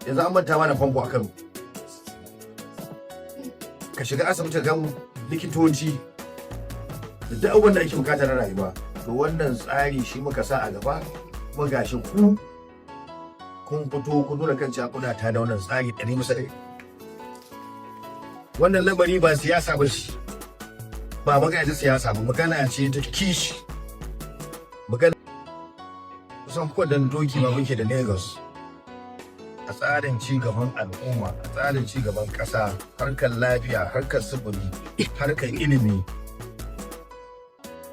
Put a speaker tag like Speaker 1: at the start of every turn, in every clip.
Speaker 1: Yanzu an manta mana famfo a Kano. Ka shiga asibiti gan likitoci da duk abubuwan da ake bukata na rayuwa. To, wannan tsari shi muka sa a gaba, kuma gashi ku kun fito kun nuna kan cewa kuna ta da wannan tsari 100%. Wannan lamari ba siyasa ba shi, ba magana ta siyasa ba, magana ce ta kishi, magana kusan kwadon doki ma muke da Lagos a tsarin ci gaban al'umma, a tsarin ci gaban ƙasa, harkar lafiya, harkar sufuri, harkar ilimi,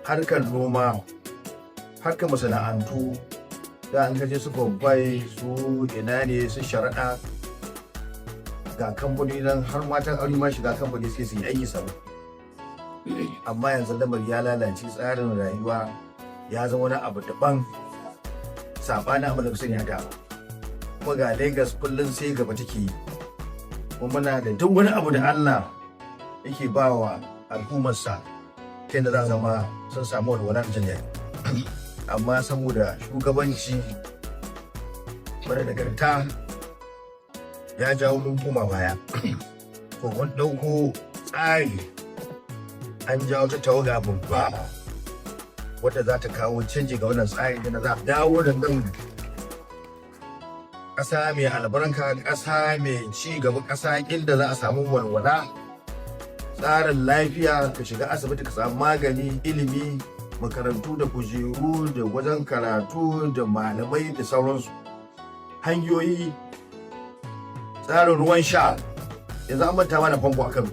Speaker 1: harkar noma, harkar masana'antu. Da an kaje su Bombay, su ina ne, su Sharaɗa, ga kamfani nan, har matan aure ma shiga kamfani suke su yi aiki sabo. Amma yanzu lamari ya lalace, tsarin rayuwa ya zama wani abu daban, saɓanin abu da sani haka. Kuma ga Lagos kullum sai gaba take yi, kuma muna da duk wani abu da Allah yake ba wa al'ummarsa ta yadda za zama sun samu walwala da jin daɗi. Amma saboda shugabanci mara nagarta ya jawo mun koma baya. To, mun ɗauko tsari, an jawo ta tawaga babba wadda za ta kawo canji ga wannan tsari da za a dawo da nan ƙasa mai albarka, ƙasa mai ci gaba, ƙasa inda za a samu walwala, tsarin lafiya, ka shiga asibiti ka samu magani, ilimi, makarantu da kujeru da wajen karatu da malamai da sauransu, hanyoyi, tsarin ruwan sha. Yanzu an manta mana famfo a Kano.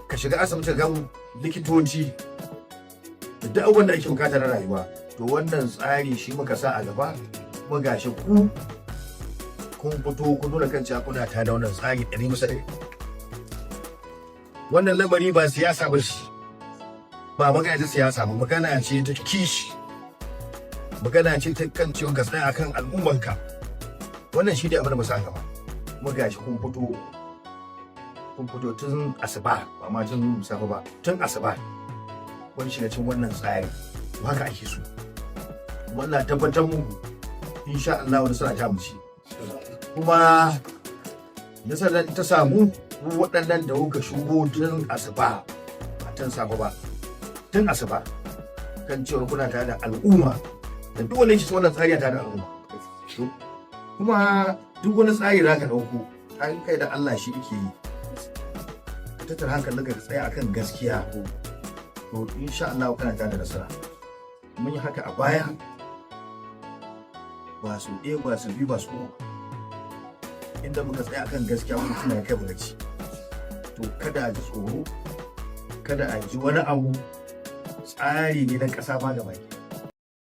Speaker 1: Ka shiga asibiti gan likitoci da duk abubuwan da ake bukata na rayuwa. To, wannan tsari shi muka sa a gaba, kuma gashi ku kun fito kun nuna kan cewa kuna ta da wannan tsari 100%. Wannan lamari ba siyasa ba shi, ba magana ta siyasa ba, magana ce ta kishi, magana ce ta kan cewa ka tsaya akan al'ummanka. Wannan shi ne abin da mu sa gaba, kuma gashi kun fito tun asuba, ba ma tun safe ba, tun asuba wani shiga cikin wannan tsari. To, haka ake so. Wannan tabbatar muku, insha Allah wani suna ta mu ci, kuma nasarar ta samu waɗannan da kuka shigo tun asuba, ba tun safe ba, tun asuba, kan cewar kuna tare da al'umma, da duk wani shi wannan tsari tare da al'umma. Kuma duk wani tsari za ka ɗauko an kai da Allah shi yake yi, ka tattara hankalinka, ka tsaya akan gaskiya, to insha Allah kana tare da nasara. Mun yi haka a baya, ba su ɗaya ba, su biyu ba, su uku, inda muka tsaya akan gaskiya wani tuna ya kai mu gaci. To, kada a ji tsoro, kada a ji wani abu. Tsari ne na ƙasa ma gaba ɗaya.